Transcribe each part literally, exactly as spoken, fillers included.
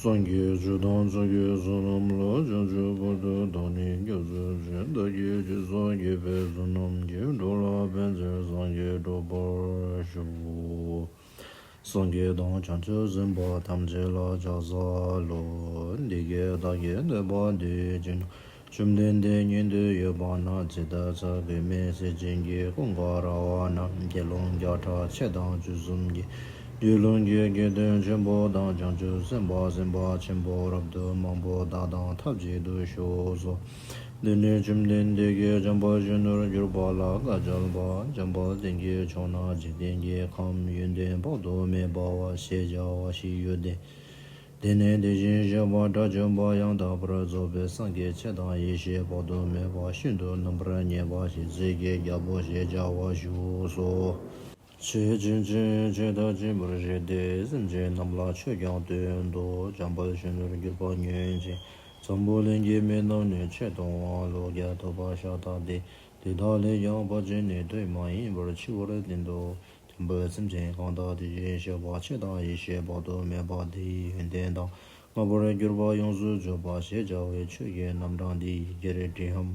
སངས་རྒྱས་ཆོས་དང་ཕྱོགས་ཀྱི་བསོད་ནམས་ལ། བྱང་ཆུབ་བར་དུ་བདག་ནི་སྐྱབས་སུ་མཆི། བདག་གིས་ཇི་སྲིད་བགྱིས་པའི་བསོད་ནམས་ཀྱིས། འགྲོ་ལ་ཕན་ཕྱིར་སངས་རྒྱས་འགྲུབ་པར་ཤོག། སངས་རྒྱས་དང་བྱང་ཆུབ་སེམས་དཔའ་ཐམས་ཅད་ལ་ཕྱག་འཚལ་ལོ། འདི་སྐད་བདག་གིས་ཐོས་པ་དུས་གཅིག་ན། བཅོམ་ལྡན་འདས་མཉན་དུ་ཡོད་པ་ན། ཇི་ལྟར་ཕྱག་གི་མེས་བསྲེགས་བྱིན་གྱིས་བསྐུམ་ག་ར་བ་ན། དགེ་སློང་བརྒྱ་ཕྲག་ཕྱེད་དང་བཅུ་གསུམ་གྱིས། རྒྱུད་ལུང་གི་དགེ་འདུན་ཆེན་པོ་དང་། བྱང་ཆུབ་སེམས་དཔའ་སེམས་དཔའ་ཆེན་པོ་རབ་ཏུ་མང་པོ་དག་དང་ཐབས་གཅིག་ཏུ་བཞུགས་སོ། འདི་ནི་བཅོམ་ལྡན་འདས་ཀྱིས་བྱམས་པ་གཞོན་ནུར་གྱུར་པ་ལ་བཀའ་སྩལ་པ། བྱམས་པ་སྟེང་གི་ཕྱོགས་ན་འཇིག་རྟེན་གྱི་ཁམས་ཡོན་ཏན་དཔག་ཏུ་མེད་པ་བ་ཞེས་བྱ་བ་ཞིག་ཡོད་དེ། དེ་ནས་དེ་བཞིན་གཤེགས་པ་དགྲ་བཅོམ་པ་ཡང་དག་པར་རྫོགས་པའི་སངས་རྒྱས་ཆེ་དང་ཡེ་ཤེས་དཔག་ཏུ་མེད་པ་ཤིན་ཏུ་རྣམ་པར་མཉེས་པ་ཞིག་རྗེ་ཡི་རྒྱལ་པོ་ཞེས་བྱ་བ་བཞུགས་སོ། ཆོས་བྱེད་ཕྱིར་ཆོས་དང་བྱེད་པར་བྱེད་དེ། སེམས་ཅན་རྣམས་ལ་ཆོས་ཀྱང་སྟོན་ཏོ། བྱམས་པ་གཞོན་ནུར་གྱུར་པ་ཉོན་ཅིག། འཛམ་བུ་གླིང་གི་མི་རྣམས་ནི་ཆོས་མཐོང་བ་ལོ་བརྒྱ་ཐུབ་པ་ཤ་སྟག་སྟེ། དེ་དག་ལས་ཀྱང་ཕར་ཕྱིན་ནི་དེ་མ་ཡིན་པར་འཆི་བར་བསྟན་ཏོ། བྱམས་པ་སེམས་ཅན་གང་དག་དེ་བཞིན་གཤེགས་པ་ཆེ་དང་ཡེ་ཤེས་དཔག་ཏུ་མེད་པ་དེའི་ཡོན་ཏན་དང་། མངོན་པར་གྱུར་པ་ཡོངས་སུ་རྫོགས་པ་ཞེས་བྱ་བའི་ཆོས་ཀྱི་རྣམ་གྲངས་འདི་ཡི་གེར་བྲིའམ།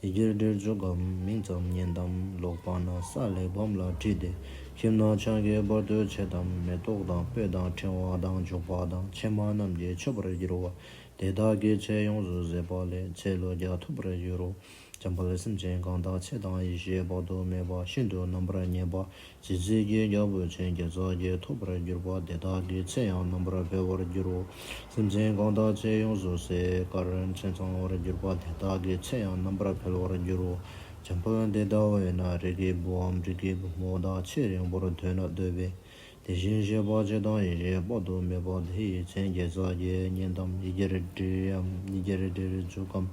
ཡི་གེར་བྲིར་འཇུག་གམ། མིང་ཙམ་ཉན་ཏམ། ཀློག་པ་ན་ས་གླེགས་བམ་ལ་བྲིས་ཏེ། ཁྱིམ་ནང་ཆང་གི་བར་དུ་ཕྱེད་དམ། མེ་ཏོག་དང་སྤོས་དང་ཕྲེང་བ་དང་བྱུག་པ་དང་ཕྱེ་མ་རྣམས་ཀྱིས་མཆོད་པར་འགྱུར་བ། དེ་དག་གི་ཚེ་ཡོངས་སུ་ཟད་པ་ལས་ཚེ་ལོ་བརྒྱ་ཐུབ་པར་འགྱུར་རོ། བྱམས་པ་སེམས་ཅན་གང་དག་ཆེ་དང་ཡེ་ཤེས་དཔག་ཏུ་མེད་པ་ཤིན་ཏུ་རྣམ་པར་མཉེས་པ་རྗེ་བཙུན་གྱི་རྒྱལ་པོ་མཚན་བརྒྱ་རྩ་བརྒྱད་ཐོབ་པར་གྱུར་པ། དེ་དག་གི་ཚེ་ཡང་རྣམ་པར་འཕེལ་བར་འགྱུར་རོ། སེམས་ཅན་གང་དག་ཚེ་ཡོངས་སུ་ཟད་དཀར་མཚན་ཚང་བར་གྱུར་པ། དེ་དག་གི་ཚེ་ཡང་རྣམ་པར་འཕེལ་བར་འགྱུར་རོ། བྱམས་པ་དེ་ལྟ་བས་ན་རིགས་ཀྱི་བུའམ་རིགས་ཀྱི་བུ་མོ་དག་ཆེས་རིང་པོར་ཐོས་ན་འདོད་པས། དེ་བཞིན་གཤེགས་པ་ཆེ་དང་ཡེ་ཤེས་དཔག་ཏུ་མེད་པ་དེ་ཡི་མཚན་བརྒྱ་རྩ་བརྒྱད་ཉན་ཏམ། ཡི་གེར་བྲིའམ། ཡི་གེར་བྲིར་འཇུག་གམ།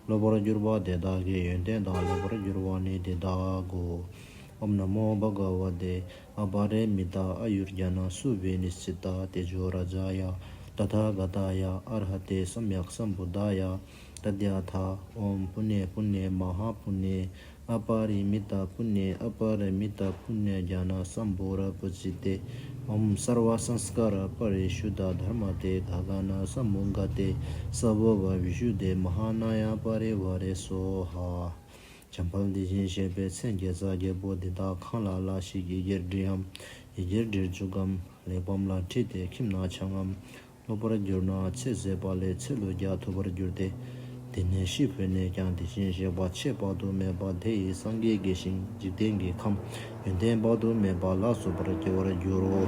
ཀློག་པར་གྱུར་པ་དེ་དག་གི་ཡོན་ཏན་དང་ཀློག་པར་གྱུར་པ་ནི་དེ་དག་གོ། ཨོཾ་ན་མོ་བྷ་ག་བ་ཏེ། ཨ་པ་རི་མི་ཏ་ཨ་ཡུར་ཛྙཱ་ན་སུ་བི་ནི་སི་ཏ་ཏེ་ཇོ་རཱ་ཛཱ་ཡ། ཏ་ཐཱ་ག་ཏཱ་ཡ། ཨར་ཧ་ཏེ་སམྱཀ་སམ་བུདྡྷཱ་ཡ། ཏདྱ་ཐཱ། ཨོཾ་པུ་ཎེ་པུ་ཎེ་མ་ཧཱ་པུ་ཎེ། ཨ་པ་རི་མི་ཏ་པུ་ཎེ། ཨ་པ་རི་མི་ཏ་པུ་ཎེ་ཛྙཱ་ན་སམ་བྷོ་ར་པ་ཙི་ཏེ། ཨོཾ་སརྦ་སཾ་སྐཱ་ར་པ་རི་ཤུདྡྷ་དྷརྨ་ཏེ་ག་ག་ན་སམ་བུདྒ་ཏེ། སརྦ་བི་ཤུདྡྷེ་མ་ཧཱ་ན་ཡ་པ་རི་ཝཱ་རེ་སྭཱ་ཧཱ། བྱམས་པ་དེ་བཞིན་གཤེགས་པའི་མཚན་བརྒྱ་རྩ་བརྒྱད་པོ་འདི་དག་གང་ལ་ལ་ཞིག་ཡི་གེར་བྲིའམ། ཡི་གེར་བྲིར་འཇུག་གམ། གླེགས་བམ་ལ་བྲིས་ཏེ་ཁྱིམ་ན་འཆང་ངམ། ཀློག་པར་གྱུར་ན་ཚེ་ཟད་པ་ལས་ཚེ་ལོ་བརྒྱ་ཐུབ་པར་འགྱུར་ཏེ། དེ་ནས་ཤི་འཕོས་ནས་ཀྱང་དེ་བཞིན་གཤེགས་པ་ཆེས་དཔག་ཏུ་མེད་པ་དེ་ཡི་སངས་རྒྱས་དགྱེས་ཤིང་འཇིག་རྟེན་གྱི་ཁམས་ཡོན་ཏན་དཔག་ཏུ་མེད་པ་ལ་སོགས་པར་སྐྱེ་བར་འགྱུར་རོ།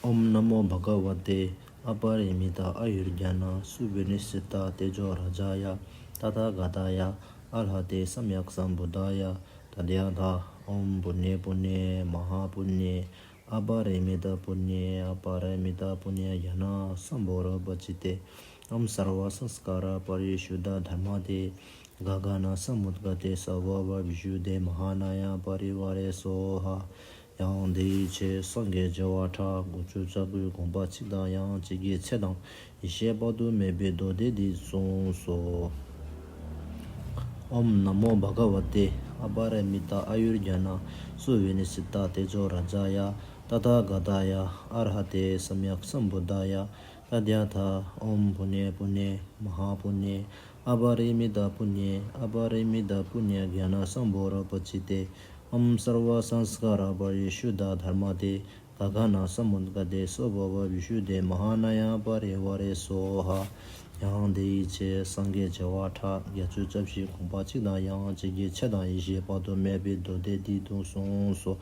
ཨོཾ་ན་མོ་བྷ་ག་བ་ཏེ། ཨ་པ་རི་མི་ཏ་ཨ་ཡུར་ཛྙཱ་ན་སུ་བི་ནི་སི་ཏ་ཏེ་ཇོ་རཱ་ཛཱ་ཡ། ཏ་ཐཱ་ག་ཏཱ་ཡ། ཨར་ཧ་ཏེ་སམྱཀ་སམ་བུདྡྷཱ་ཡ། ཏདྱ་ཐཱ། ཨོཾ་པུ་ཎེ་པུ་ཎེ་མ་ཧཱ་པུ་ཎེ། ཨ་པ་རི་མི་ཏ་པུ་ཎེ། ཨ་པ་རི་མི་ཏ་པུ་ཎེ་ཛྙཱ་ན་སམ་བྷོ་ར་པ་ཙི་ཏེ། ཨོཾ་སརྦ་སཾ་སྐཱ་ར་པ་རི་ཤུདྡྷ་དྷརྨ་ཏེ་ག་ག་ན་སམ་བུདྒ་ཏེ་སརྦ་བི་ཤུདྡྷེ་མ་ཧཱ་ན་ཡ་པ་རི་ཝཱ་རེ་སྭཱ་ཧཱ། ཡང་དེའི་ཚེ་སངས་རྒྱས་བྱེ་བ་ཕྲག་དགུ་བཅུ་རྩ་དགུའི་དགོངས་པ་གཅིག་དང་ཡང་གཅིག་གི་ཚེ་དང་ཡེ་ཤེས་དཔག་ཏུ་མེད་པའི་མདོ་སྡེ་འདི་གསུངས་སོ། ཨོཾ་ན་མོ་བྷ་ག་བ་ཏེ། ཨ་པ་རི་མི་ཏ་ཨ་ཡུར་ཛྙཱ་ན་སུ་བི་ནི་སི་ཏ་ཏེ་ཇོ་རཱ་ཛཱ་ཡ། ཏ་ཐཱ་ག་ཏཱ་ཡ། ཨར་ཧ་ཏེ་སམྱཀ་སམ་བུདྡྷཱ་ཡ། ཏདྱ་ཐཱ། ཨོཾ་པུ་ཎེ་པུ་ཎེ་མ་ཧཱ་པུ་ཎེ། ཨ་པ་རི་མི་ཏ་པུ་ཎེ། ཨ་པ་རི་མི་ཏ་པུ་ཎེ་ཛྙཱ་ན་སམ་བྷོ་ར་པ་ཙི་ཏེ། ཨོཾ་སརྦ་སཾ་སྐཱ་ར་པ་རི་ཤུདྡྷ་དྷརྨ་ཏེ་ག་ག་ན་སམ་བུདྒ་ཏེ་སརྦ་བི་ཤུདྡྷེ་མ་ཧཱ་ན་ཡ་པ་རི་ཝཱ་རེ་སྭཱ་ཧཱ། ཡང་དེའི་ཚེ་སངས་རྒྱས་བྱེ་བ་ཕྲག་བརྒྱད་ཅུ་རྩ་བཞིའི་དགོངས་པ་གཅིག་དང་ཡང་གཅིག་གི་ཚེ་དང་ཡེ་ཤེས་དཔག་ཏུ་མེད་པའི་མདོ་སྡེ་འདི་དུ་གསུངས་སོ།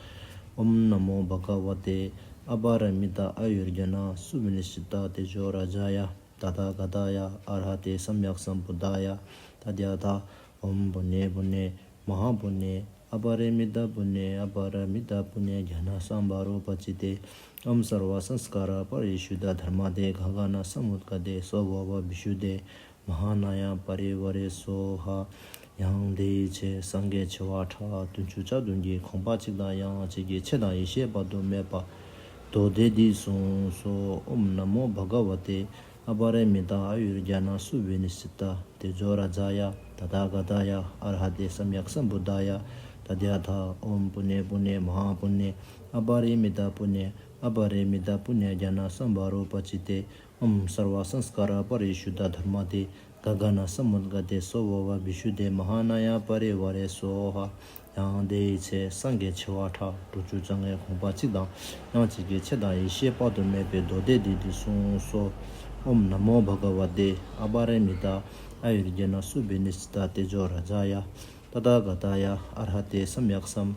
ཨོཾ་ན་མོ་བྷ་ག་བ་ཏེ། ཨ་པ་རི་མི་ཏ་ཨ་ཡུར་ཛྙཱ་ན་སུ་བི་ནི་སི་ཏ་ཏེ་ཇོ་རཱ་ཛཱ་ཡ། ཏ་ཐཱ་ག་ཏཱ་ཡ། ཨར་ཧ་ཏེ་སམྱཀ་སམ་བུདྡྷཱ་ཡ། ཏདྱ་ཐཱ། ཨོཾ་པུ་ཎེ་པུ་ཎེ་མ་ཧཱ་པུ་ཎེ། ཨ་པ་རི་མི་ཏ་པུ་ཎེ། ཨ་པ་རི་མི་ཏ་པུ་ཎེ་ཛྙཱ་ན་སམ་བྷོ་ར་པ་ཙི་ཏེ། ཨོཾ་སརྦ་སཾ་སྐཱ་ར་པ་རི་ཤུདྡྷ་དྷརྨ་ཏེ་ག་ག་ན་སམ་བུདྒ་ཏེ་སརྦ་བི་ཤུདྡྷེ་མ་ཧཱ་ན་ཡ་པ་རི་ཝཱ་རེ་སྭཱ་ཧཱ། ཡང་དེའི་ཚེ་སངས་རྒྱས་བྱེ་བ་ཕྲག་བདུན་ཅུ་རྩ་བདུན་གྱི་དགོངས་པ་གཅིག་དང་ཡང་གཅིག་གི་ཚེ་དང་ཡེ་ཤེས་དཔག་ཏུ་མེད་པ་མདོ་སྡེ་འདི་གསུངས་སོ། ཨོཾ་ན་མོ་བྷ་ག་བ་ཏེ། ཨ་པ་རི་མི་ཏ་ཨ་ཡུར་ཛྙཱ་ན་སུ་བི་ནི་སི་ཏ་ཏེ་ཇོ་རཱ་ཛཱ་ཡ། ཏ་ཐཱ་ག་ཏཱ་ཡ། ཨར་ཧ་ཏེ་སམྱཀ་སམ་བུདྡྷཱ་ཡ། ཏདྱ་ཐཱ། ཨོཾ་པུ་ཎེ་པུ་ཎེ་མ་ཧཱ་པུ་ཎེ། ཨ་པ་རི་མི་ཏ་པུ་ཎེ། མ་ aparimita puññena janasambharo pacite, om sarva sanskara parisuddha dharmate gaganasam udgate sovo va visuddhe mahanaya parivare svaha. ཡང་དེའི་ཚེ་སངས་རྒྱས་བྱེ་བ་ཕྲག་དྲུག་ཅུ་རྩ་ལྔའི་དགོངས་པ་གཅིག་དང་ཡང་གཅིག་གིས་ཆེད་དང་ཡེ་ཤེས་དཔག་ཏུ་མེད་པའི་མདོ་སྡེ་འདི་འདི་གསུངས་སོ། ཨོཾ་ན་མོ་བྷ་ག་ཝ་ཏེ་ཨ་པ་ར་མི་ཏ་ཨ་ཡུར་ཛྙཱ་ན་སུ་བི་ནི་སི་ཏ་ཏེ་ཇོ་རཱ་ཛཱ་ཡ་ཏ་ཐཱ་ག་ཏཱ་ཡ་ཨར་ཧ་ཏེ་སམ་ཡཀ་སམ་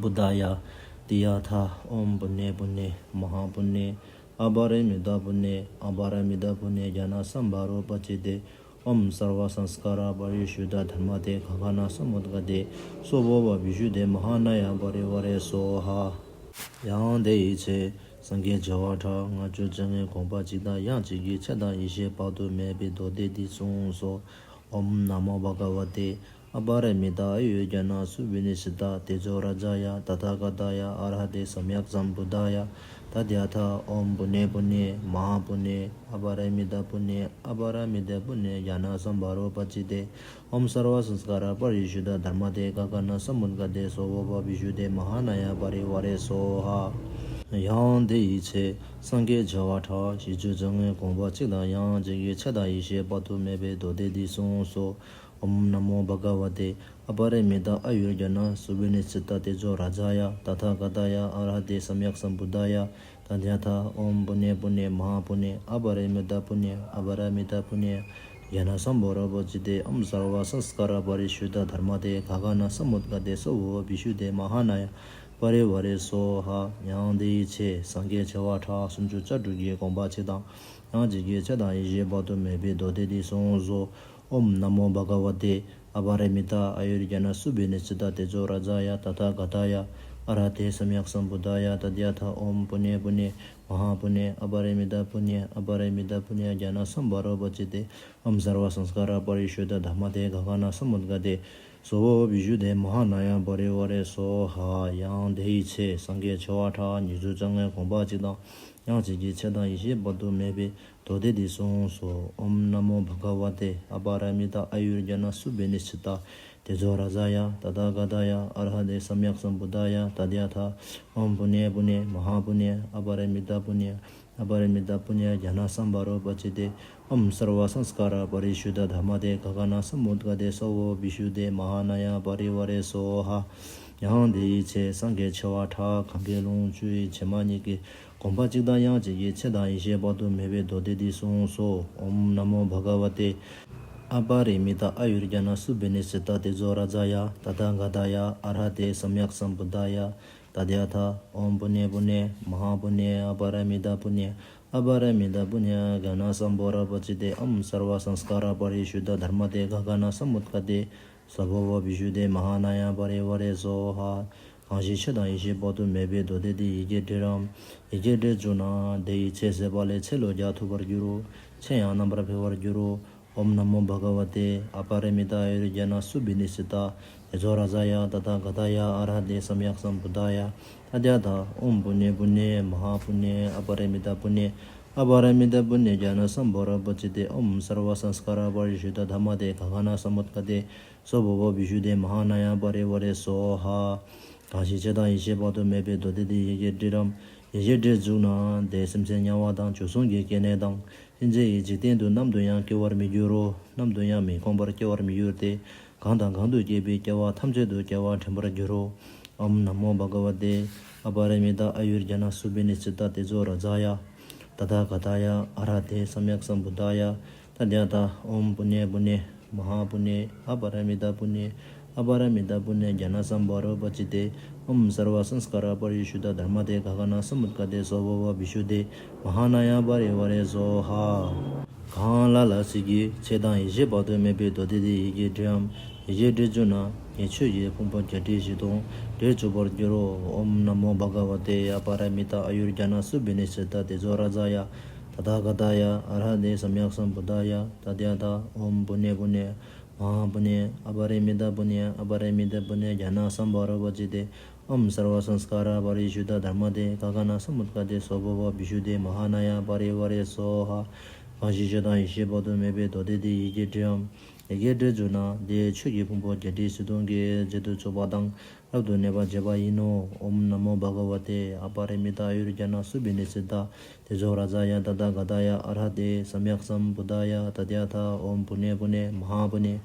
བུདྡྷཱ་ཡ། ཏདྱ་ཐཱ། ཨོཾ་པུ་ཎེ་པུ་ཎེ་མ་ཧཱ་པུ་ཎེ་ཨ་པ་ར་མི་ཏ་པུ་ཎེ་ཨ་པ་ར་མི་ཏ་པུ་ཎེ་ཛྙཱ་ན་སམ་བྷ་རོ་པ་ཙི་ཏེ། ཨོཾ་སརྦ་སཾ་སྐཱ་ར་པ་རི་ཤུདྡྷ་དྷརྨ་ཏེ་ག་ག་ན་སམ་བུདྡྷ་ག་ཏེ་སྭ་བྷཱ་བ་བི་ཤུདྡྷེ་མ་ཧཱ་ན་ཡ་པ་རི་ཝཱ་རེ་སྭཱ་ཧཱ། ཡང་དེ་ཡི་ཚེ་སངས་རྒྱས་བྱེ་བ་ཕྲག་ལྔ་བཅུ་རྩ་ལྔའི་དགོངས་པ་གཅིག་དང་ཡང་གཅིག་གིས་ཆེད་དང་ཡེ་ཤེས་དཔག་ཏུ་མེད་པའི་མདོ་སྡེ་འདི་གསུངས་སོ། ཨོཾ་ན་མོ་བྷ་ག་ཝ་ཏེ་ཨ་པ་ར་མི་ཏ་ཨ་ཡུར་ཛྙཱ་ན་སུ་བི་ནི་སི་ཏ་ཏེ་ཇོ་རཱ་ཛཱ་ཡ་ཏ་ཐཱ་ག་ཏཱ་ཡ་ཨར་ཧ་ཏེ་སམ་ཡཀ་སམ་བུདྡྷཱ་ཡ། ཏདྱ་ཐཱ། ཨོཾ་པུ་ཎེ་པུ་ཎེ་མ་ཧཱ་པུ་ཎེ་ཨ་པ་ར་མི་ཏ་པུ་ཎེ་ཨ་པ་ར་མི་ཏ་པུ་ཎེ་ཛྙཱ་ན་སམ་བྷ་རོ་པ་ཙི་ཏེ། ཨོཾ་སརྦ་སཾ་སྐཱ་ར་པ་རི་ཤུདྡྷ་དྷརྨ་ཏེ་ག་ག་ན་སམ་བུདྡྷ་ག་ཏེ་སྭ་བྷཱ་བ་བི་ཤུདྡྷེ་མ་ཧཱ་ན་ཡ་པ་རི་ཝཱ་རེ་སྭཱ་ཧཱ། ཡང་དེ་ཡི་ཚེ་སངས་རྒྱས་བྱེ་བ་ཕྲག་བཞི་བཅུ་རྩ་ལྔའི་དགོངས་པ་གཅིག་དང་ཡང་གཅིག་གིས་ཆེད་དང་ཡེ་ཤེས་དཔག་ཏུ་མེད་པའི་མདོ་སྡེ་འདི་གསུངས་སོ། ཨོཾ་ན་མོ་བྷ་ག་ཝ་ཏེ་ཨ་པ་ར་མི་ཏ་ཨ་ཡུར་ཛྙཱ་ན་སུ་བི་ནི་སི་ཏ་ཏེ་ཇོ་རཱ་ཛཱ་ཡ་ཏ་ཐཱ་ག་ཏཱ་ཡ་ཨར་ཧ་ཏེ་སམ་ཡཀ་སམ་བུདྡྷཱ་ཡ། ཏདྱ་ཐཱ། ཨོཾ་པུ་ཎེ་པུ་ཎེ་མ་ཧཱ་པུ་ཎེ་ཨ་པ་ར་མི་ཏ་པུ་ཎེ་ཨ་པ་ར་མི་ཏ་པུ་ཎེ་ཛྙཱ་ན་སམ་བྷ་རོ་པ་ཙི་ཏེ། ཨོཾ་སརྦ་སཾ་སྐཱ་ར་པ་རི་ཤུདྡྷ་དྷརྨ་ཏེ་ག་ག་ན་སམ་བུདྡྷ་ག་ཏེ་སྭ་བྷཱ་བ་བི་ཤུདྡྷེ་མ་ཧཱ་ན་ཡ་པ་རི་ཝཱ་རེ་སྭཱ་ཧཱ། ཡང་དེ་ཡི་ཚེ་སངས་རྒྱས་བྱེ་བ་ཕྲག་སུམ་ཅུ་རྩ་དྲུག་གི་དགོངས་པ་གཅིག་དང་ཡང་གཅིག་གིས་ཆེད་དང་ཡེ་ཤེས་དཔག་ཏུ་མེད་པའི་མདོ་སྡེ་འདི་གསུངས་སོ། ཨོཾ་ན་མོ་བྷ་ག་ཝ་ཏེ་ཨ་པ་ར་མི་ཏ་ཨ་ཡུར་ཛྙཱ་ན་སུ་བི་ནི་སི་ཏ་ཏེ་ཇོ་རཱ་ཛཱ་ཡ་ཏ་ཐཱ་ག་ཏཱ་ཡ་ཨར་ཧ་ཏེ་སམ་ཡཀ་སམ་བུདྡྷཱ་ཡ། ཏདྱ་ཐཱ། ཨོཾ་པུ་ཎེ་པུ་ཎེ་མ་ཧཱ་པུ་ཎེ་ཨ་པ་ར་མི་ཏ་པུ་ཎེ་ཨ་པ་ར་མི་ཏ་པུ་ཎེ་ཛྙཱ་ན་སམ་བྷ་རོ་པ་ཙི་ཏེ། ཨོཾ་སརྦ་སཾ་སྐཱ་ར་པ་རི་ཤུདྡྷ་དྷརྨ་ཏེ་ག་ག་ན་སམ་བུདྡྷ་ག་ཏེ་སྭ་བྷཱ་བ་བི་ཤུདྡྷེ་མ་ཧཱ་ན་ཡ་པ་རི་ཝཱ་རེ་སྭཱ་ཧཱ། ཡང་དེ་ཡི་ཚེ་སངས་རྒྱས་བྱེ་བ་ཕྲག་ཉི་ཤུ་རྩ་ལྔའི་དགོངས་པ་གཅིག་དང་ཡང་གཅིག་གིས་ཆེད་དང་ཡེ་ཤེས་དཔག་ཏུ་མེད་པའི་མདོ་སྡེ་འདི་གསུངས་སོ། ཨོཾ་ན་མོ་བྷ་ག་ཝ་ཏེ་ཨ་པ་ར་མི་ཏ་ཨ་ཡུར་ཛྙཱ་ན་སུ་བི་ནི་སི་ཏ་ཏེ་ཇོ་རཱ་ཛཱ་ཡ་ཏ་ཐཱ་ག་ཏཱ་ཡ་ཨར་ཧ་ཏེ་སམ་ཡཀ་སམ་བུདྡྷཱ་ཡ། ཏདྱ་ཐཱ། ཨོཾ་པུ་ཎེ་པུ་ཎེ་མ་ཧཱ་པུ་ཎེ་ཨ་པ་ར་མི་ཏ་པུ་ཎེ་ཨ་པ་ར་མི་ཏ་པུ་ཎེ་ཛྙཱ་ན་སམ་བྷ་རོ་པ་ཙི་ཏེ། ཨོཾ་སརྦ་སཾ་སྐཱ་ར་པ་རི་ཤུདྡྷ་དྷརྨ་ཏེ་ག་ག་ན་སམ་བུདྡྷ་ག་ཏེ་སྭ་བྷཱ་བ་བི་ཤུདྡྷེ་མ་ཧཱ་ན་ཡ་པ་རི་ཝཱ་རེ་སྭཱ་ཧཱ། ཡང་དེ་ཡི་ཚེ་སངས་རྒྱས་བྱེ་བ་ཕྲག་གངྒཱའི་ཀླུང་བཅུ་ཡི་བྱེ་མ་སྙེད་ཀྱི་དགོངས་པ་གཅིག་དང་ཡང་གཅིག་གིས་ཆེད་དང་ཡེ་ཤེས་དཔག་ཏུ་མེད་པའི་མདོ་སྡེ་འདི་གསུངས་སོ། ཨོཾ་ན་མོ་བྷ་ག་ཝ་ཏེ་ཨ་པ་རི་མི་ཏ་ཨ་ཡུར་ཛྙཱ་ན་སུ་བི་ནི་སི་ཏ་ཏེ་ཇོ་རཱ་ཛཱ་ཡ་ཏ་ཐཱ་ག་ཏཱ་ཡ་ཨར་ཧ་ཏེ་སམ་ཡཀ་སམ་བུདྡྷཱ་ཡ། ཏདྱ་ཐཱ། ཨོཾ་པུ་ཎེ་པུ་ཎེ་མ་ཧཱ་པུ་ཎེ་ཨ་པ་ར་མི་ཏ་པུ་ཎེ་ཨ་པ་ར་མི་ཏ་པུ་ཎེ་ཛྙཱ་ན་སམ་བྷ་རོ་པ་ཙི་ཏེ། ཨོཾ་སརྦ་སཾ་སྐཱ་ར་པ་རི་ཤུདྡྷ་དྷརྨ་ཏེ་ག་ག་ན་སམ་བུདྡྷ་ག་ཏེ་སྭ་བྷཱ་བ་བི་ཤུདྡྷེ་མ་ཧཱ་ན་ཡ་པ་རི་ཝཱ་རེ་སྭཱ་ཧཱ། གང་ཞིག་ཆོས་དང་ཡེ་ཤེས་དཔག་ཏུ་མེད་པའི་མདོ་སྡེ་འདི་ཡི་གེར་བྲིའམ། ཡི་གེར་བྲིས་བཅུག་ན་དེ་ཡི་ཚེ་ཟད་པ་ལས་ཚེ་ལོ་བརྒྱ་ཐུབ་པར་འགྱུར་རོ། ཚེ་ཡང་རྣམ་པར་འཕེལ་བར་འགྱུར་རོ། ཨོཾ་ན་མོ་བྷ་ག་ཝ་ཏེ་ཨ་པ་ར་མི་ཏ་ཨ་ཡུར་ཛྙཱ་ན་སུ་བི་ནི་སི་ཏ་ཏེ་ཇོ་རཱ་ཛཱ་ཡ་ཏ་ཐཱ་ག་ཏཱ་ཡ་ཨར་ཧ་ཏེ་སམ་ཡཀ་སམ་བུདྡྷཱ་ཡ། ཏདྱ་ཐཱ། ཨོཾ་པུ་ཎེ་པུ་ཎེ་མ་ཧཱ་པུ་ཎེ་ཨ་པ་ར་མི་ཏ་པུ་ཎེ་ཨ་པ་ར་མི་ཏ་པུ་ཎེ་ཛྙཱ་ན་སམ་བྷ་རོ་པ་ཙི་ཏེ། ཨོཾ་སརྦ་སཾ་སྐཱ་ར་པ་རི་ཤུདྡྷ་དྷརྨ་ཏེ་ག་ག་ན་སམ་བུདྡྷ་ག་ཏེ་སྭ་བྷཱ་བ་བི་ཤུདྡྷེ་མ་ཧཱ་ན་ཡ་པ་རི་ཝཱ་རེ་སྭཱ་ཧཱ། གང་ཞིག་ཆོས་དང་ཡེ་ཤེས་དཔག་ཏུ་མེད་པའི་མདོ་སྡེ་འདི་ཡི་གེར་བྲིའམ། ཡི་གེར་བྲིས་བཅུག་ན་དེ་སེམས་ཅན་དམྱལ་བ་དང་བྱོལ་སོང་གི་སྐྱེ་གནས་དང་། ཨིན་ཙི་ཡི་འཇིག་རྟེན་དུ་ནམ་དུ་ཡང་སྐྱེ་བར་མི་འགྱུར་རོ། ནམ་དུ་ཡང་མི་ཁོམ་པར་སྐྱེ་བར་མི་འགྱུར་ཏེ། གང་དང་གང་དུ་སྐྱེས་པའི་སྐྱེ་བ་ཐམས་ཅད་དུ་སྐྱེ་བ་དྲན་པར་འགྱུར་རོ། ཨོཾ་ན་མོ་བྷ་ག་ཝ་ཏེ་ཨ་པ་ར་མི་ཏ་ཨ་ཡུར་ཛྙཱ་ན་སུ་བི་ནི་སི་ཏ་ཏེ་ཇོ་རཱ་ཛཱ་ཡ་ཏ་ཐཱ་ག་ཏཱ་ཡ་ཨར་ཧ་ཏེ་སམ་ཡཀ་སམ་བུདྡྷཱ་ཡ། ཏདྱ་ཐཱ། ཨོཾ་པུ་ཎེ་པུ་ཎེ་མ་ཧཱ་པུ་ཎེ་ཨ་པ་ར་མི་ཏ་པུ་ཎེ་ཨ་པ་ར་མི་ཏ་པུ་ཎེ་ཛྙཱ་ན་སམ་བྷ་རོ་པ་ཙི་ཏེ། ཨོཾ་སརྦ་སཾ་སྐཱ་ར་པ་རི་ཤུདྡྷ་དྷརྨ་ཏེ་ག་ག་ན་སམ་བུདྡྷ་ག་ཏེ་སྭ་བྷཱ་བ་བི་ཤུདྡྷེ་མ་ཧཱ་ན་ཡ་པ་རི་ཝཱ་རེ་སྭཱ་ཧཱ། གང་ལ་ལ་ཞིག་གིས་ཆོས་དང་ཡེ་ཤེས་དཔག་ཏུ་མེད་པའི་མདོ་སྡེ་འདི་ཡི་གེར་བྲིའམ། ཡི་གེར་བྲིས་བཅུག་ན་ངས་ཆོས་ཀྱི་ཕུང་པོ་བརྒྱད་ཁྲི་བཞི་སྟོང་བྲིས་བཅུག་པར་འགྱུར་རོ། ཨོཾ་ན་མོ་བྷ་ག་ཝ་ཏེ་ཨ་པ་ར་མི་ཏ་ཨ་ཡུར་ཛྙཱ་ན་སུ་བི་ནི་སི་ཏ་ཏེ་ཇོ་རཱ་ཛཱ་ཡ་ཏ་ཐཱ་ག་ཏཱ་ཡ་ཨར་ཧ་ཏེ་སམ་ཡཀ་སམ་བུདྡྷཱ་ཡ། ཏདྱ་ཐཱ། ཨོཾ་པུ་ཎེ་པུ་ཎེ་མ་ཧཱ་པུ་ཎེ་ཨ་པ་ར་མི་ཏ་པུ་ཎེ་ཨ་པ་ར་མི་ཏ་པུ་ཎེ་ཛྙཱ་ན་སམ་བྷ་རོ་པ་ཙི་ཏེ། ཨོཾ་སརྦ་སཾ་སྐཱ་ར་པ་རི་ཤུདྡྷ་དྷརྨ་ཏེ་ག་ག་ན་སམ་བུདྡྷ་ག་ཏེ་སྭ་བྷཱ་བ་བི་ཤུདྡྷེ་མ་ཧཱ་ན་ཡ་པ་རི་ཝཱ་རེ་སྭཱ་ཧཱ། གང་ཞིག་ཆོས་དང་ཡེ་ཤེས་དཔག་ཏུ་མེད་པའི་མདོ་སྡེ་འདི་ཡི་གེ་བྲིའམ། ཡི་གེ་བྲིས་བཅུག་ན་དེའི་ཆོས་ཀྱི་ཕུང་པོ་བརྒྱད་ཁྲི་བཞི་སྟོང་གི་རྗེས་སུ་བཙུགས་པ་དང་རབ་ཏུ་གནས་པར་བྱེད་པ་ཡིན་ནོ། ཨོཾ་ན་མོ་བྷ་ག་ཝ་ཏེ། ཨ་པ་ར་མི་ཏ་ཨ་ཡུར་ཛྙཱ་ན་སུ་བི་ནི་སི་ཏ་ཏེ་ཇོ་རཱ་ཛཱ་ཡ་ཏ་ཐཱ་ག་ཏཱ་ཡ་ཨ་ར་ཧ་ཏེ་སམྱཀ་སམ་བུདྡྷཱ་ཡ། ཏདྱ་ཐཱ། ཨོཾ་པུ་ཎེ་པུ་ཎེ་མ་ཧཱ་པུ་ཎེ་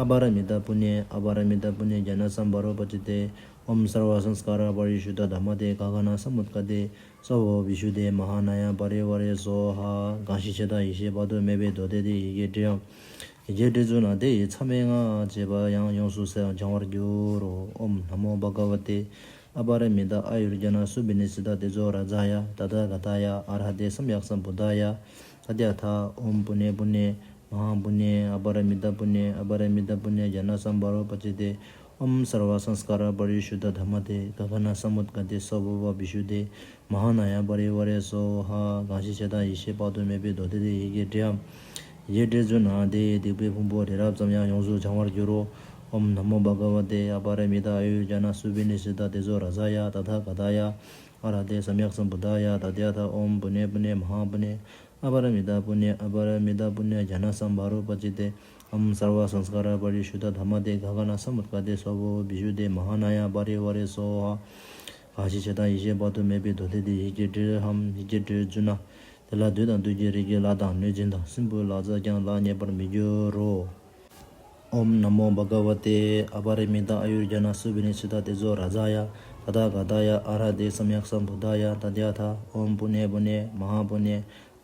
ཨ་པ་ར་མི་ཏ་པུ་ཎེ་ཨ་པ་ར་མི་ཏ་པུ་ཎེ་ཛྙཱ་ན་སམ་བྷ་རོ་པ་ཙི་ཏེ། ཨོཾ་སརྦ་སཾ་སྐཱ་ར་པ་རི་ཤུདྡྷ་དྷརྨ་ཏེ་ག་ག་ན་སམ་བུཏ་ཀ་ཏེ་སྭ་བྷཱ་བི་ཤུདྡྷེ་མ་ཧཱ་ན་ཡ་པ་རི་ཝཱ་རེ་སྭཱ་ཧཱ། གང་ཞིག་ཆོས་དང་ཡེ་ཤེས་དཔག་ཏུ་མེད་པའི་མདོ་སྡེ་འདི་ཡི་གེ་བྲིའམ། ཡི་གེ་བྲིས་བཅུག་ན་དེ་ཡི་མཚམས་མེད་ལྔ་ཅེས་པ་ཡང་ཡོངས་སུ་གསལ་བར་སྦྱང་བར་འགྱུར་རོ། ཨོཾ་ན་མོ་བྷ་ག་ཝ་ཏེ། ཨ་པ་ར་མི་ཏ་ཨ་ཡུར་ཛྙཱ་ན་སུ་བི་ནི་སི་ཏ་ཏེ་ཇོ་རཱ་ཛཱ་ཡ་ཏ་ཐཱ་ག་ཏཱ་ཡ་ཨ་ར་ཧ་ཏེ་སམྱཀ་སམ་བུདྡྷཱ་ཡ། ཏདྱ་ཐཱ། ཨོཾ་པུ་ཎེ་པུ་ཎེ་མ་ཧཱ་པུ་ཎེ་ཨ་པ་ར་མི་ཏ་པུ་ཎེ་ཨ་པ་ར་མི་ཏ་པུ་ཎེ་ཛྙཱ་ན་སམ་བྷ་རོ་པ་ཙི་ཏེ། ཨོཾ་སརྦ་སཾ་སྐཱ་ར་པ་རི་ཤུདྡྷ་དྷརྨ་ཏེ་ག་ག་ན་སམ་བུཏ་ཀ་ཏེ་སྭ་བྷཱ་བི་ཤུདྡྷེ་མ་ཧཱ་ན་ཡ་པ་རི་ཝཱ་རེ་སྭཱ་ཧཱ། གང་ཞིག་ཆོས་དང་ཡེ་ཤེས་དཔག་ཏུ་མེད་པའི་མདོ་སྡེ་འདི་ཡི་གེ་བྲིའམ། ཡི་གེ་བྲིས་བཅུག་ན་དེ་ཡི་སྡིག་པའི་ཕུང་པོ་རི་རབ་ཙམ་ཡང་ཡོངས་སུ་བྱང་བར་འགྱུར་རོ། ཨོཾ་ན་མོ་བྷ་ག་ཝ་ཏེ། ཨ་པ་ར་མི་ཏ་ཨ་ཡུར་ཛྙཱ་ན་སུ་བི་ནི་སི་ཏ་ཏེ་ཇོ་རཱ་ཛཱ་ཡ་ཏ་ཐཱ་ག་ཏཱ་ཡ་ཨ་ར་ཧ་ཏེ་སམྱཀ་སམ་བུདྡྷཱ་ཡ། ཏདྱ་ཐཱ། ཨོཾ་པུ་ཎེ་པུ་ཎེ་མ་ཧཱ་པུ་ཎེ་ཨ་པ་ར་མི་ཏ་པུ་ཎེ་ཨ་པ་ར་མི་ཏ་པུ་ཎེ་ཛྙཱ་ན་སམ་བྷ་རོ་པ་ཙི་ཏེ། ཨོཾ་སརྦ་སཾ་སྐཱ་ར་པ་རི་ཤུདྡྷ་དྷརྨ་ཏེ་ག་ག་ན་སམ་བུཏ་ཀ་ཏེ་སྭ་བྷཱ་བི་ཤུདྡྷེ་མ་ཧཱ་ན་ཡ་པ་རི་ཝཱ་རེ་སྭཱ་ཧཱ། གང་ཞིག་ཆོས་དང་ཡེ་ཤེས་དཔག་ཏུ་མེད་པའི་མདོ་སྡེ་འདི་ཡི་གེ་བྲིའམ། ཡི་གེ་བྲིས་བཅུག་ན་དེ་ལ་བདུད་དང་བདུད་ཀྱི་རིས་ཀྱི་ལྷ་དང་གནོད་སྦྱིན་དང་སྲིན་པོའི་ལྷ་ཚོགས་ཀྱང་ལྷར་མཉེས་པར་མི་འགྱུར་རོ། ཨོཾ་ན་མོ་བྷ་ག་ཝ་ཏེ། ཨ་པ་ར་མི་ཏ་ཨ་ཡུར་ཛྙཱ་ན་སུ་བི་ནི་སི་ཏ་ཏེ་ཇོ་རཱ་ཛཱ་ཡ་ཏ་ཐཱ་ག་ཏཱ་ཡ་ཨ་ར་ཧ་ཏེ་སམྱཀ་སམ་བུདྡྷཱ་ཡ། ཏདྱ་ཐཱ། ཨོཾ་པུ་ཎེ་པུ་ཎེ་མ་ཧཱ་པུ་ཎེ་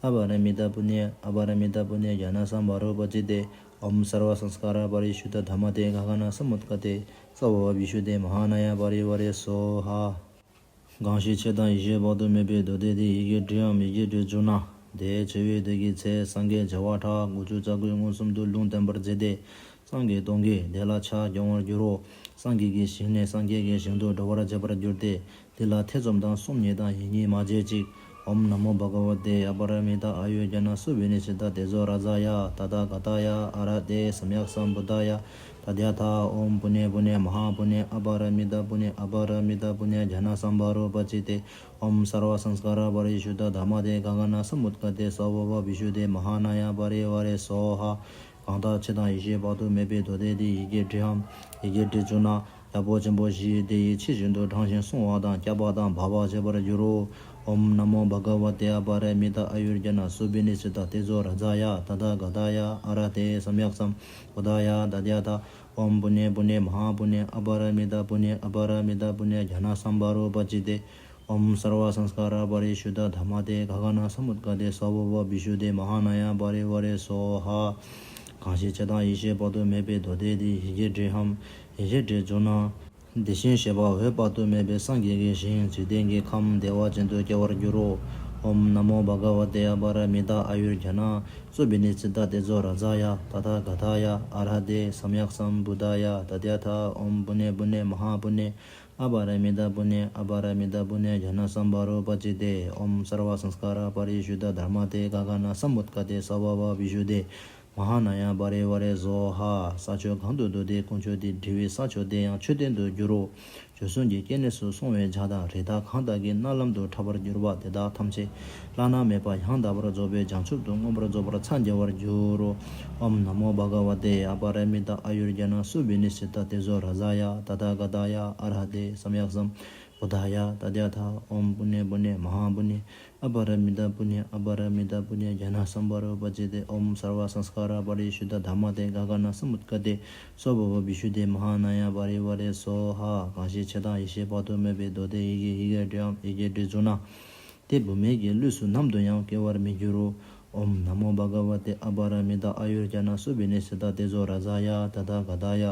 ཨ་པ་ར་མི་ཏ་པུ་ཎེ་ཨ་པ་ར་མི་ཏ་པུ་ཎེ་ཛྙཱ་ན་སམ་བྷ་རོ་པ་ཙི་ཏེ། ཨོཾ་སརྦ་སཾ་སྐཱ་ར་པ་རི་ཤུདྡྷ་དྷརྨ་ཏེ་ག་ག་ན་སམ་བུཏ་ཀ་ཏེ་སྭ་བྷཱ་བི་ཤུདྡྷེ་མ་ཧཱ་ན་ཡ་པ་རི་ཝཱ་རེ་སྭཱ་ཧཱ། གང་ཞིག་ཆོས་དང་ཡེ་ཤེས་དཔག་ཏུ་མེད་པའི་མདོ་སྡེ་འདི་ཡི་གེ་བྲིའམ། ཡི་གེ་བྲིས་བཅུག་ན་དེ་འཆི་བའི་དུས་ཀྱི་ཚེ་སངས་རྒྱས་བྱེ་བ་ཕྲག་དགུ་བཅུ་རྩ་དགུས་མངོན་སུམ་དུ་ལུང་བསྟན་པར་མཛད་དེ། སངས་རྒྱས་སྟོང་གིས་དེ་ལ་ཕྱག་བརྐྱང་བར་འགྱུར་རོ། སངས་རྒྱས་ཀྱི་ཞིང་ནས་སངས་རྒྱས་ཀྱི་ཞིང་དུ་འགྲོ་བར་བྱེད་པར་འགྱུར་ཏེ། དེ་ལ་ཐེ་ཚོམ་དང་སོམ་ཉི་དང་ཡིད་གཉིས་མ་བྱེད་ཅིག། ཨོཾ་ན་མོ་བྷ་ག་ཝ་ཏེ། ཨ་པ་ར་མི་ཏ་ཨ་ཡུར་ཛྙཱ་ན་སུ་བི་ནི་སི་ཏ་ཏེ་ཇོ་རཱ་ཛཱ་ཡ་ཏ་ཐཱ་ག་ཏཱ་ཡ་ཨ་ར་ཧ་ཏེ་སམྱཀ་སམ་བུདྡྷཱ་ཡ། ཏདྱ་ཐཱ། ཨོཾ་པུ་ཎེ་པུ་ཎེ་མ་ཧཱ་པུ་ཎེ་ཨ་པ་ར་མི་ཏ་པུ་ཎེ་ཨ་པ་ར་མི་ཏ་པུ་ཎེ་ཛྙཱ་ན་སམ་བྷ་རོ་པ་ཙི་ཏེ། ཨོཾ་སརྦ་སཾ་སྐཱ་ར་པ་རི་ཤུདྡྷ་དྷརྨ་ཏེ་ག་ག་ན་སམ་བུཏ་ཀ་ཏེ་སྭ་བྷཱ་བི་ཤུདྡྷེ་མ་ཧཱ་ན་ཡ་པ་རི་ཝཱ་རེ་སྭཱ་ཧཱ། གང་དག་ཆོས་དང་ཡེ་ཤེས་དཔག་ཏུ་མེད་པའི་མདོ་སྡེ་འདི་ཡི་གེ་བྲིའམ། ཡི་གེ་བྲིས་བཅུག་ན་རྒྱལ་པོ་ཆེན་པོ་བཞིས་དེ་ཡི་ཕྱི་བཞིན་དུ་དྲངས་ཤིང་བསྲུང་བ་དང་བསྐྱབ་པ་དང་སྦ་བ་བྱེད་པར་འགྱུར་རོ། ཨོཾ་ན་མོ་བྷ་ག་ཝ་ཏེ། ཨ་པ་ར་མི་ཏ་ཨ་ཡུར་ཛྙཱ་ན་སུ་བི་ནི་སི་ཏ་ཏེ་ཇོ་རཱ་ཛཱ་ཡ་ཏ་ཐཱ་ག་ཏཱ་ཡ་ཨ་ར་ཧ་ཏེ་སམྱཀ་སམ་བུདྡྷཱ་ཡ། ཏདྱ་ཐཱ། ཨོཾ་པུ་ཎེ་པུ་ཎེ་མ་ཧཱ་པུ་ཎེ་ཨ་པ་ར་མི་ཏ་པུ་ཎེ་ཨ་པ་ར་མི་ཏ་པུ་ཎེ་ཛྙཱ་ན་སམ་བྷ་རོ་པ་ཙི་ཏེ། ཨོཾ་སརྦ་སཾ་སྐཱ་ར་པ་རི་ཤུདྡྷ་དྷརྨ་ཏེ་ག་ག་ན་སམ་བུཏ་ཀ་ཏེ་སྭ་བྷཱ་བི་ཤུདྡྷེ་མ་ཧཱ་ན་ཡ་པ་རི་ཝཱ་རེ་སྭཱ་ཧཱ། གང་ཞིག་ཆོས་དང་ཡེ་ཤེས་དཔག་ཏུ་མེད་པའི་མདོ་སྡེ་འདི་ཡི་གེ་བྲིའམ། ཡི་གེ་བྲིས་བཅུག་ན། དེ་བཞིན་གཤེགས་པ་འོད་དཔག་ཏུ་མེད་པའི་སངས་རྒྱས་ཀྱི་ཞིང་འཇིག་རྟེན་གྱི་ཁམས་བདེ་བ་ཅན་དུ་སྐྱེ་བར་འགྱུར་རོ། ཨོཾ་ན་མོ་བྷ་ག་ཝ་ཏེ། ཨ་པ་ར་མི་ཏ་ཨ་ཡུར་ཛྙཱ་ན་སུ་བི་ནི་སི་ཏ་ཏེ་ཇོ་རཱ་ཛཱ་ཡ་ཏ་ཐཱ་ག་ཏཱ་ཡ་ཨ་ར་ཧ་ཏེ་སམྱཀ་སམ་བུདྡྷཱ་ཡ། ཏདྱ་ཐཱ། ཨོཾ་པུ་ཎེ་པུ་ཎེ་མ་ཧཱ་པུ་ཎེ་ཨ་པ་ར་མི་ཏ་པུ་ཎེ་ཨ་པ་ར་མི་ཏ་པུ་ཎེ་ཛྙཱ་ན་སམ་བྷ་རོ་པ་ཙི་ཏེ། ཨོཾ་སརྦ་སཾ་སྐཱ་ར་པ་རི་ཤུདྡྷ་དྷརྨ་ཏེ་ག་ག་ན་སམ་བུཏ་ཀ་ཏེ་སྭ་བྷཱ་བ་བི་ཤུདྡྷེ་མ་ཧཱ་ན་ཡ་པ་རི་ཝཱ་རེ་སྭཱ་ཧཱ། ས་ཕྱོགས་གང་དུ་འདུག་སྟེ་དཀོན་མཆོག་དེས་བསྒྲིབས་པའི་ས་ཕྱོགས་དེ་ཡང་མཆོད་རྟེན་དུ་འགྱུར་རོ། བྱོལ་སོང་གི་སྐྱེ་གནས་སུ་སོང་བའི་བྱ་དང་རི་དྭགས་གང་དག་གི་རྣ་ལམ་དུ་འཁྲབ་པར་གྱུར་པ་དེ་དག་ཐམས་ཅད་བླ་ན་མེད་པ་ཡང་དག་པར་རྫོགས་པའི་བྱང་ཆུབ་ཏུ་མངོན་པར་རྫོགས་པར་འཚང་རྒྱ་བར་འགྱུར་རོ། ཨོཾ་ན་མོ་བྷ་ག་ཝ་ཏེ། ཨ་པ་ར་མི་ཏ་ཨ་ཡུར་ཛྙཱ་ན་སུ་བི་ནི་སི་ཏ་ཏེ་ཇོ་རཱ་ཛཱ་ཡ་ཏ་ཐཱ་ག་ཏཱ་ཡ་ཨ་ར་ཧ་ཏེ་སམྱཀ་སམ་བུདྡྷཱ་ཡ། ཏདྱ་ཐཱ། ཨོཾ་པུ་ཎེ་པུ་ཎེ་མ་ཧཱ་པུ་ཎེ་ཨ་པ་ར་མི་ཏ་པུ་ཎེ་ཨ་པ་ར་མི་ཏ་པུ་ཎེ་ཛྙཱ་ན་སམ་བྷ་རོ་པ་ཙི་ཏེ། ཨོཾ་སརྦ་སཾ་སྐཱ་ར་པ་རི་ཤུདྡྷ་དྷརྨ་ཏེ་ག་ག་ན་སམ་བུཏ་ཀ་ཏེ་སྭ་བྷཱ་བ་བི་ཤུདྡྷེ་མ་ཧཱ་ན་ཡ་པ་རི་ཝཱ་རེ་སྭཱ་ཧཱ། གང་ཞིག་ཆོས་དང་ཡེ་ཤེས་དཔག་ཏུ་མེད་པའི་མདོ་སྡེ་ཡི་གེ་ཡི་གེ་བྲིའམ། ཡི་གེ་བྲིས་བཅུག་ན་དེ་བུད་མེད་ཀྱི་ལུས་སུ་ནམ་དུ་ཡང་སྐྱེ་བར་མི་འགྱུར་རོ། ཨོཾ་ན་མོ་བྷ་ག་ཝ་ཏེ། ཨ་པ་ར་མི་ཏ་ཨ་ཡུར་ཛྙཱ་ན་སུ་བི་ནི་སི་ཏ་ཏེ་ཇོ་རཱ་ཛཱ་ཡ་ཏ་ཐཱ་ག་ཏཱ་ཡ་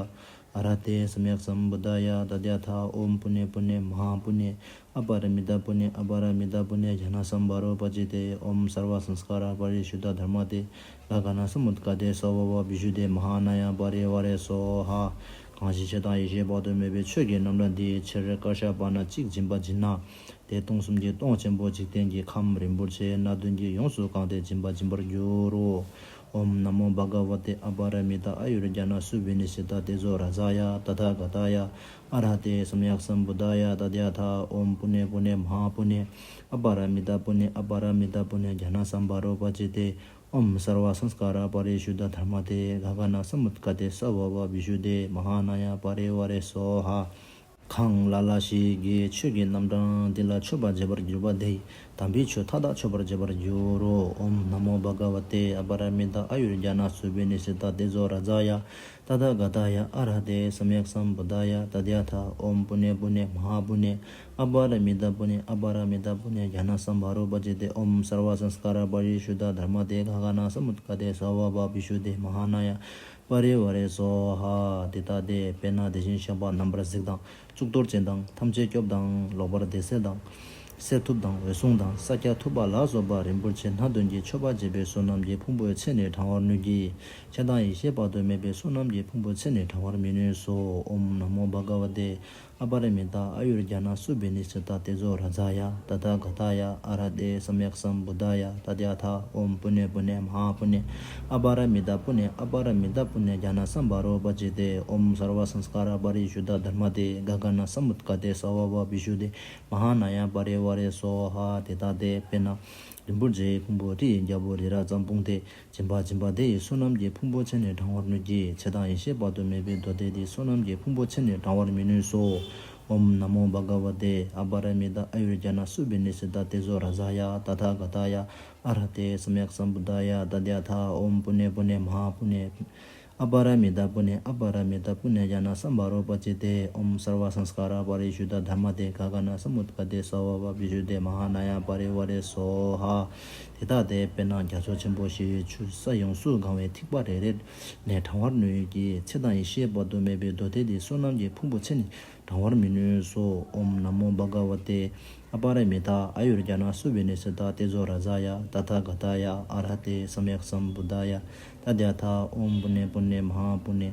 ཨ་ར་ཧ་ཏེ་སམྱཀ་སམ་བུདྡྷཱ་ཡ། ཏདྱ་ཐཱ། ཨོཾ་པུ་ཎེ་པུ་ཎེ་མ་ཧཱ་པུ་ཎེ་ཨ་པ་ར་མི་ཏ་པུ་ཎེ་ཨ་པ་ར་མི་ཏ་པུ་ཎེ་ཛྙཱ་ན་སམ་བྷ་རོ་པ་ཙི་ཏེ། ཨོཾ་སརྦ་སཾ་སྐཱ་ར་པ་རི་ཤུདྡྷ་དྷརྨ་ཏེ་ག་ག་ན་སམ་བུཏ་ཀ་ཏེ་སྭ་བྷཱ་བ་བི་ཤུདྡྷེ་མ་ཧཱ་ན་ཡ་པ་རི་ཝཱ་རེ་སྭཱ་ཧཱ། གང་ཞིག་ཆོས་དང་ཡེ་ཤེས་དཔག་ཏུ་མེད་པའི་ཆོས་ཀྱི་རྣམ་གྲངས་འདིའི་ཕྱིར་ཀཱརྵ་པ་ན་གཅིག་སྦྱིན་པ་བྱིན་ན། དེ་སྟོང་གསུམ་གྱི་སྟོང་ཆེན་པོ་འཇིག་རྟེན་གྱི་ཁམས་རིན་པོ་ཆེ་སྣ་བདུན་གྱིས་ཡོངས་སུ་གང་སྟེ་སྦྱིན་པ་སྦྱིན་པར་འགྱུར་རོ། ཨོཾ་ན་མོ་བྷ་ག་ཝ་ཏེ། ཨ་པ་ར་མི་ཏ་ཨ་ཡུར་ཛྙཱ་ན་སུ་བི་ནི་སི་ཏ་ཏེ་ཇོ་རཱ་ཛཱ་ཡ་ཏ་ཐཱ་ག་ཏཱ་ཡ་ཨ་ར་ཧ་ཏེ་སམྱཀ་སམ་བུདྡྷཱ་ཡ། ཏདྱ་ཐཱ། ཨོཾ་པུ་ཎེ་པུ་ཎེ་མ་ཧཱ་པུ་ཎེ་ཨ་པ་ར་མི་ཏ་པུ་ཎེ་ཨ་པ་ར་མི་ཏ་པུ་ཎེ་ཛྙཱ་ན་སམ་བྷ་རོ་པ་ཙི་ཏེ། ཨོཾ་སརྦ་སཾསྐཱ་ར་པ་རི་ཤུདྡྷ་དྷརྨ་ཏེ་ག་ག་ན་སྨུཏ་ཀ་ཏེ་སྭ་བྷཱ་བ་བི་ཤུདྡྷེ་མ་ཧཱ་ན་ཡ་པ་རི་ཝཱ་རེ་སྭཱ་ཧཱ། གང་ལ་ལ་ཞིག་གིས་ཆོས་ཀྱི་རྣམ་གྲངས་འདི་ལ་མཆོད་པ་བྱེད་པར་གྱུར་པ་དེ་ཡིས་དམ་པའི་ཆོས་མཐའ་དག་མཆོད་པར་བྱེད་པར་འགྱུར་རོ། ཨོཾ་ན་མོ་བྷ་ག་ཝ་ཏེ་ཨ་པ་ར་མི་ཏ་ཨ་ཡུར་ཛྙཱ་ན་སུ་བི་ནི་སི་ཏ་ཏེ་ཛོ་རཱ་ཛཱ་ཡ། ཏ་ཐཱ་ག་ཏཱ་ཡ་ཨར་ཧ་ཏེ་སམྱཀ་སཾ་བུདྡྷཱ་ཡ། ཏ་དྱ་ཐཱ། ཨོཾ་པུ་ཎེ་པུ་ཎེ་མ་ཧཱ་པུ་ཎེ་ཨ་པ་ར་མི་ཏ་པུ་ཎེ་ཨ་པ་ར་མི་ཏ་པུ་ཎེ་ཛྙཱ་ན་སཾ་བྷཱ་རོ་པ་ཙི་ཏེ། ཨོཾ་སརྦ་སཾསྐཱ་ར་པ་རི་ཤུདྡྷ་དྷརྨ་ཏེ་ག་ག་ན་སྨུཏ་ཀ་ཏེ་སྭ་བྷཱ་བ་བི་ཤུདྡྷེ་མ་ཧཱ་ན་ཡ་པ་རི་ཝཱ་རེ་སྭཱ་ཧཱ། ཏེ་ཏ་ཏེ། དཔེར་ན་དེ་བཞིན་གཤེགས་པ་རྣམ་པར་གཟིགས་དང་གཙུག་ཏོར་ཅན་དང་ཐམས་ཅད་སྐྱོབས་དང་ལོག་པར་དེ་སེལ་དང་། གསེར་ཐུབ་དང་འོད་སྲུང་དང་ས་སྐྱ་ཐུབ་པ་ལ་སོགས་པ་རིན་པོ་ཆེ་སྣ་བདུན་གྱིས་མཆོད་པ་བྱས་པའི་བསོད་ནམས་ཀྱི་ཕུང་པོའི་ཚད་ནི་བགྲང་བར་ནུས་ཀྱི། ཆད་དང་ཡེ་ཤེས་དཔག་ཏུ་མེད་པའི་བསོད་ནམས་ཀྱི་ཕུང་པོའི་ཚད་ནི་བགྲང་བར་མི་ནུས་སོ། ཨོཾ་ན་མོ་བྷ་ག་ཝ་ཏེ་ཨ་པ་ར་མི་ཏ་ཨ་ཡུར་ཛྙཱ་ན་སུ་བི་ནི་སི་ཏ་ཏེ་ཛོ་རཱ་ཛཱ་ཡ། ཏ་ཐཱ་ག་ཏཱ་ཡ་ཨར་ཧ་ཏེ་སམྱཀ་སཾ་བུདྡྷཱ་ཡ། ཏ་དྱ་ཐཱ། ཨོཾ་པུ་ཎེ་པུ་ཎེ་མ་ཧཱ་པུ་ཎེ་ཨ་པ་ར་མི་ཏ་པུ་ཎེ་ཨ་པ་ར་མི་ཏ་པུ་ཎེ་ཛྙཱ་ན་སཾ་བྷཱ་རོ་པ་ཙི་ཏེ། ཨོཾ་སརྦ་སཾསྐཱ་ར་པ་རི་ཤུདྡྷ་དྷརྨ་ཏེ་ག་ག་ན་སྨུཏ་ཀ་ཏེ་སྭ་བྷཱ་བ་བི་ཤུདྡྷེ་མ་ཧཱ་ན་ཡ་པ་རི་ཝཱ་རེ་སྭཱ་ཧཱ། ཏེ་ཏ་ཏེ། དཔེར་ན་རིན་པོ་ཆེའི་ཕུང་པོ་རི་ཡི་རྒྱལ་པོ་རི་ར་ཙ་འབུངས་ཏེ་སྦྱིན་པ་སྦྱིན་པ་དེ་ཡི་བསོད་ནམས་ཀྱི་ཕུང་པོའི་ཚད་ནི་བགྲང་བར་ནུས་ཀྱི། ཆད་དང་ཡེ་ཤེས་དཔག་ཏུ་མེད་པའི་མདོ་སྡེ་དེའི་བསོད་ནམས་ཀྱི་ཕུང་པོའི་ཚད་ནི་བགྲང་བར་མི་ནུས་སོ། ཨོཾ་ན་མོ་བྷ་ག་ཝ་ཏེ་ཨ་པ་ར་མི་ཏ་ཨ་ཡུར་ཛྙཱ་ན་སུ་བི་ནི་སི་ཏ་ཏེ་ཛོ་རཱ་ཛཱ་ཡ། ཏ་ཐཱ་ག་ཏཱ་ཡ་ཨར་ཧ་ཏེ་སམྱཀ་སཾ་བུདྡྷཱ་ཡ། ཏ་དྱ་ཐཱ། ཨོཾ་པུ་ཎེ་པུ་ཎེ་མ་ཧཱ་པུ་ཎེ་ཨ་པ་ར་མི་ཏ་པུ་ཎེ་ཨ་པ་ར་མི་ཏ་པུ་ཎེ་ཛྙཱ་ན་སཾ་བྷཱ་རོ་པ་ཙི་ཏེ། ཨོཾ་སརྦ་སཾསྐཱ་ར་པ་རི་ཤུདྡྷ་དྷརྨ་ཏེ་ག་ག་ན་སྨུཏ་ཀ་ཏེ་སྭ་བྷཱ་བ་བི་ཤུདྡྷེ་མ་ཧཱ་ན་ཡ་པ་རི་ཝཱ་རེ་སྭཱ་ཧཱ། ཏེ་ཏ་ཏེ། དཔེར་ན་རྒྱ་མཚོ་ཆེན་པོ་བཞི་ཡི་ཆུ་ས་ཡོངས་སུ་གང་བའི་ཐིགས་པ་རེ་རེ་ནས་བགྲང་བར་ནུས་ཀྱི། ཆད་དང་ཡེ་ཤེས་དཔག་ཏུ་མེད་པའི་མདོ་སྡེ་དེའི་བསོད་ནམས་ཀྱི་ཕུང་པོའི་ཚད་ནི་བགྲང་བར་མི་ནུས་སོ། ཨོཾ་ན་མོ་བྷ་ག་ཝ་ཏེ་ཨ་པ་ར་མི་ཏ་ཨ་ཡུར་ཛྙཱ་ན་སུ་བི་ནི་སི་ཏ་ཏེ་ཛོ་རཱ་ཛཱ་ཡ། ཏ་ཐཱ་ག་ཏཱ་ཡ་ཨར་ཧ་ཏེ་སམྱཀ་སཾ་བུདྡྷཱ་ཡ། ཏ་དྱ་ཐཱ། ཨོཾ་པུ་ཎེ་པུ་ཎེ་མ་ཧཱ་པུ་ཎེ་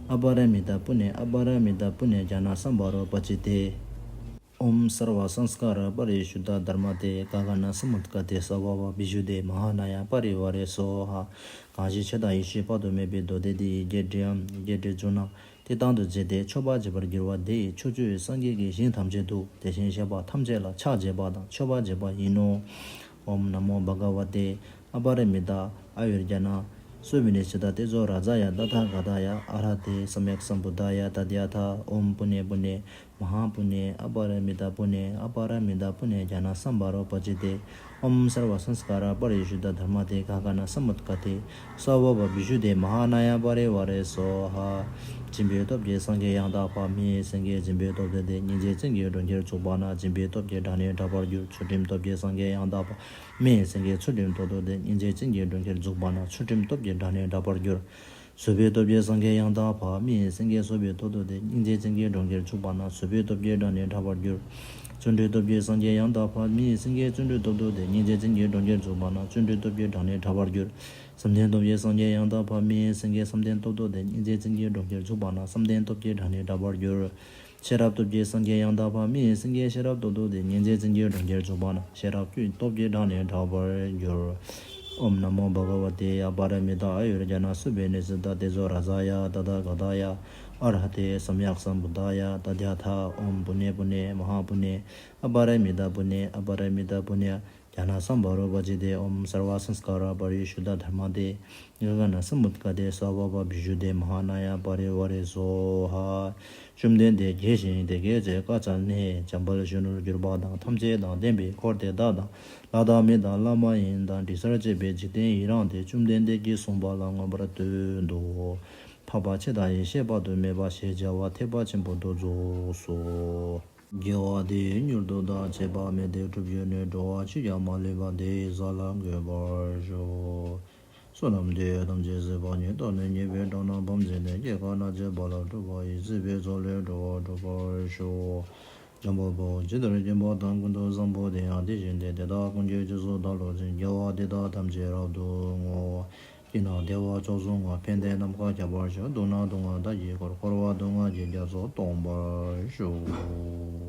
ཨ་པ་ར་མི་ཏ་པུ་ཎེ་ཨ་པ་ར་མི་ཏ་པུ་ཎེ་ཛྙཱ་ན་སཾ་བྷཱ་རོ་པ་ཙི་ཏེ། ཨོཾ་སརྦ་སཾསྐཱ་ར་པ་རི་ཤུདྡྷ་དྷརྨ་ཏེ་ག་ག་ན་སྨུཏ་ཀ་ཏེ་སྭ་བྷཱ་བ་བི་ཤུདྡྷེ་མ་ཧཱ་ན་ཡ་པ་རི་ཝཱ་རེ་སྭཱ་ཧཱ། གང་ཞིག་ཆད་དང་ཡེ་ཤེས་དཔག་ཏུ་མེད་པའི་མདོ་སྡེ་འདི་ཡི་བརྒྱད་བྲིའམ་ཡི་གེ་བྲི་བཅུག་ན། དེ་དང་དུ་བྱས་ཏེ་མཆོད་པ་བྱེད་པར་འགྱུར་བ་དེ་ཡིས་ཕྱོགས་བཅུའི་སངས་རྒྱས་ཀྱི་ཞིང་ཐམས་ཅད་དུ་དེ་བཞིན་གཤེགས་པ་ཐམས་ཅད་ལ་ཕྱག་བྱེད་པ་དང་མཆོད་པ་བྱེད་པ་ཡིན་ནོ། ཨོཾ་ན་མོ་བྷ་ག་ཝ་ཏེ་ཨ་པ་ར་མི་ཏ་ཨ་ཡུར་ཛྙཱ་ན་སུ་བི་ནི་སི་ཏ་ཏེ་ཛོ་རཱ་ཛཱ་ཡ། ཏ་ཐཱ་ག་ཏཱ་ཡ་ཨར་ཧ་ཏེ་སམྱཀ་སཾ་བུདྡྷཱ་ཡ། ཏ་དྱ་ཐཱ། ཨོཾ་པུ་ཎེ་པུ་ཎེ་མ་ཧཱ་པུ་ཎེ་ཨ་པ་ར་མི་ཏ་པུ་ཎེ་ཨ་པ་ར་མི་ཏ་པུ་ཎེ་ཛྙཱ་ན་སཾ་བྷཱ་རོ་པ་ཙི་ཏེ། ཨོཾ་སརྦ་སཾསྐཱ་ར་པ་རི་ཤུདྡྷ་དྷརྨ་ཏེ་ག་ག་ན་སྨུཏ་ཀ་ཏེ་སྭ་བྷཱ་བ་བི་ཤུདྡྷེ་མ་ཧཱ་ན་ཡ་པ་རི་ཝཱ་རེ་སྭཱ་ཧཱ། སྦྱིན་པའི་སྟོབས་ཀྱིས་སངས་རྒྱས་ཡང་དག་པ། མི་ཡི་སེང་གེ་སྦྱིན་པའི་སྟོབས་ཏོག་ཏོ་དེ། སྙིང་རྗེའི་སྤྱན་གྱིས་གྲོང་ཁྱེར་བཙུགས་པ་ན། སྦྱིན་པའི་སྟོབས་ཀྱིས་བྲག་ནི་བྲག་པར་འགྱུར། ཚུལ་ཁྲིམས་སྟོབས་ཀྱིས་སངས་རྒྱས་ཡང་དག་པ། མི་ཡི་སེང་གེ་ཚུལ་ཁྲིམས་ཏོག་ཏོ་དེ། སྙིང་རྗེའི་སྤྱན་གྱིས་གྲོང་ཁྱེར་བཙུགས་པ་ན། ཚུལ་ཁྲིམས་སྟོབས་ཀྱིས་བྲག་ནི་བྲག་པར་འགྱུར། བཟོད་པའི་སྟོབས་ཀྱིས་སངས་རྒྱས་ཡང་དག་པ། མི་ཡི་སེང་གེ་གསོད་པའི་སྟོབས་ཏོག་ཏོ་དེ། སྙིང་རྗེའི་སྤྱན་གྱིས་གྲོང་ཁྱེར་བཙུགས་པ་ན། བཟོད་པའི་སྟོབས་ཀྱིས་བྲག་ནི་བྲག་པར་འགྱུར། བརྩོན་འགྲུས་སྟོབས་ཀྱིས་སངས་རྒྱས་ཡང་དག་པ། མི་ཡི་སེང་གེ་བརྩོན་འགྲུས་སྟོབས་ཏོག་ཏོ་དེ། སྙིང་རྗེའི་སྤྱན་གྱིས་གྲོང་ཁྱེར་བཙུགས་པ་ན། བརྩོན་འགྲུས་སྟོབས་ཀྱིས་བྲག་ནི་བྲག་པར་འགྱུར། བསམ་གཏན་སྟོབས་ཀྱིས་སངས་རྒྱས་ཡང་དག་པ། མི་ཡི་སེང་གེ་བསམ་གཏན་སྟོབས་ཏོག་ཏོ་དེ། སྙིང་རྗེའི་སྤྱན་གྱིས་གྲོང་ཁྱེར་བཙུགས་པ་ན། བསམ་གཏན་སྟོབས་ཀྱིས་བྲག་ནི་བྲག་པར་འགྱུར། ཤེས་རབ་སྟོབས་ཀྱིས་སངས་རྒྱས་ཡང་དག་པ། མི་ཡི་སེང་གེ་ཤེས་རབ་སྟོབས་ཏོག་ཏོ་དེ། སྙིང་རྗེའི་སྤྱན་གྱིས་གྲོང་ཁྱེར་བཙུགས་པ་ན། ཤེས་རབ་སྟོབས་ཀྱིས་བྲག་ནི་བྲག་པར་འགྱུར། ཨོཾ་ན་མོ་བྷ་ག་ཝ་ཏེ་ཨ་པ་ར་མི་ཏ་ཨ་ཡུར་ཛྙཱ་ན་སུ་བི་ནི་སི་ཏ་ཏེ་ཛོ་རཱ་ཛཱ་ཡ། ཏ་ཐཱ་ག་ཏཱ་ཡ་ཨར་ཧ་ཏེ་སམྱཀ་སཾ་བུདྡྷཱ་ཡ། ཏ་དྱ་ཐཱ། ཨོཾ་པུ་ཎེ་པུ་ཎེ་མ་ཧཱ་པུ་ཎེ་ཨ་པ་ར་མི་ཏ་པུ་ཎེ་ཨ་པ་ར་མི་ཏ་པུ་ཎེ་ཛྙཱ་ན་སཾ་བྷཱ་རོ་པ་ཙི་ཏེ། ཨོཾ་སརྦ་སཾསྐཱ་ར་པ་རི་ཤུདྡྷ་དྷརྨ་ཏེ་ག་ག་ན་སྨུཏ་ཀ་ཏེ་སྭ་བྷཱ་བ་བི་ཤུདྡྷེ་མ་ཧཱ་ན་ཡ་པ་རི་ཝཱ་རེ་སྭཱ་ཧཱ། བཅོམ་ལྡན་འདས་དགྱེས་ཤིང་དེ་སྐད་ཅེས་བཀའ་སྩལ་ནས། འཇམ་དཔལ་གཞོན་ནུར་གྱུར་པ་དང་། ཐམས་ཅད་དང་ལྡན་པའི་འཁོར་དེ་དག་དང་། ལྷ་དང་མི་དང་ལྷ་མ་ཡིན་དང་། དྲི་ཟར་བཅས་པའི་འཇིག་རྟེན་ཡི་རངས་ཏེ། བཅོམ་ལྡན་འདས་ཀྱིས་གསུངས་པ་ལ་མངོན་པར་བསྟོད་དོ། འཕགས་པ་ཆེ་དང་ཡེ་ཤེས་དཔག་ཏུ་མེད་པ་ཞེས་བྱ་བ་ཐེག་པ་ཆེན་པོ་དུ་རྫོགས་སོ། དགེ་བ་འདི་ཡིས་མྱུར་དུ་བདག་ཕྱིར་བདག་མེད་དུ་འགྲུབ་གྱུར་ནས། འགྲོ་བ་གཅིག་ཀྱང་མ་ལུས་པ་དེ་ཡི་ས་ལ་འགོད་པར་ཤོག། བསོད་ནམས་འདི་ཡིས་ཐམས་ཅད་གཟིགས་པ་ཉིད། ཐོབ་ནས་ཉེས་པའི་དགྲ་རྣམས་ཕམ་བྱས་ནས། སྐྱེ་རྒ་ན་འཆིའི་རྦ་རླབས་འཁྲུགས་པ་ཡི། སྲིད་པའི་མཚོ་ལས་འགྲོ་བ་སྒྲོལ་བར་ཤོག། འཇམ་དཔལ་དཔའ་བོས་ཇི་ལྟར་མཁྱེན་པ་དང་། ཀུན་ཏུ་བཟང་པོ་དེ་ཡང་དེ་བཞིན་ཏེ། དེ་དག་ཀུན་གྱི་རྗེས་སུ་བདག་སློབ་ཅིང་། དགེ་བ་འདི་དག་ཐམས་ཅད་རབ་ཏུ་བསྔོ། སྐྱིད་ན་བདེ་བ་མཆོག་ཟུང་ལྔ། ཕན་བདེ་ནམ་མཁའ་ཁྱབ་པར་ཤོག། སྡུག་ན་སྡུག་བསྔལ་མཐའ་ཡས་འཁོར། འཁོར་བ་སྡུག་བསྔལ་གྱི་རྒྱ་མཚོ་སྟོངས་པར་ཤོག།